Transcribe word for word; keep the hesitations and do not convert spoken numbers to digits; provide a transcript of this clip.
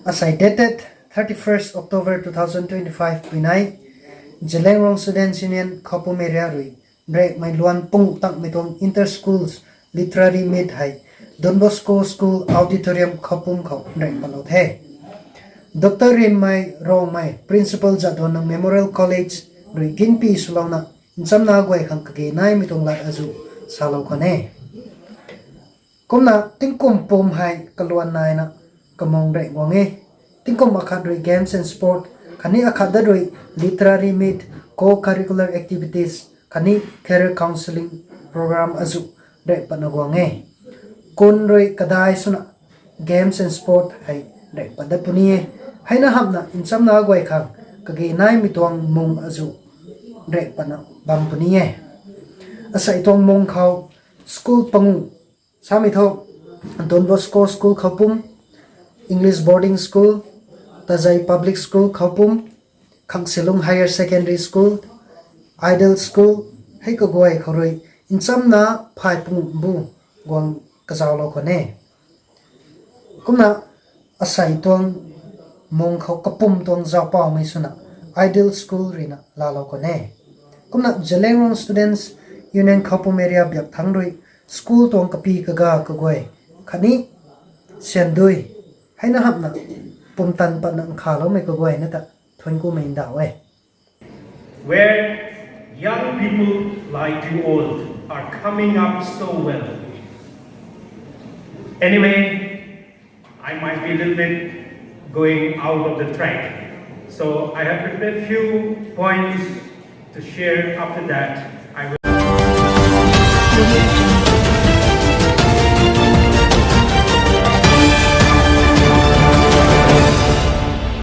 Asai dated thirty-first October two thousand twenty-five pui nai, Zeliangrong Students' Union Khoupum area rui nremei luan pung tangmei tuang inter-schools literary meet hei Don Bosco School Auditorium Khoupum khou nrem patlou the. Doctor Rinmei Rongmei, Principal Jadonang Memorial College rui ginpi swlouna nchamna guay khang kage naimei tuang lat azuh salou khwan e. Kumna tingkum pum hei kaluan naina kamung rey guang e. Tingkum akhat rui games and sport, khatni akhat dat rui literary meet, co-curricular activities, khatni career counselling program azuh rey patna guang e. Kun rui kadai swna games and sport hei rey pat dat puni e. Heina hamhna nchamna guay khang kage naimei tuang mung azuh rey patna bam puni e. Asei tuang mung khou school panguh samei thu Don Bosco School Khoupum, English Boarding School, Tazei Public School Khoupum, Khangsilung Higher Secondary School, Ideal School, hei kaguay khou rui nchamna phay panguh bu guang kazauhlou khwan e. Kumna asei tuang mung khou kapum tuang zaupawmei swna Ideal School ruina laalou khwan e. Kumna Zeliangrong Students' Union Khoupum area biak thangc rui school tuang kapi kaga kaguay khatni syandui heina hamhna pumtan patna nkhavloumei kaguayna ta thuanc kumei ndauh e. Where young people like you all are coming up so well. Anyway, I might be a little bit going out of the track. So I have prepared a few points to share after that.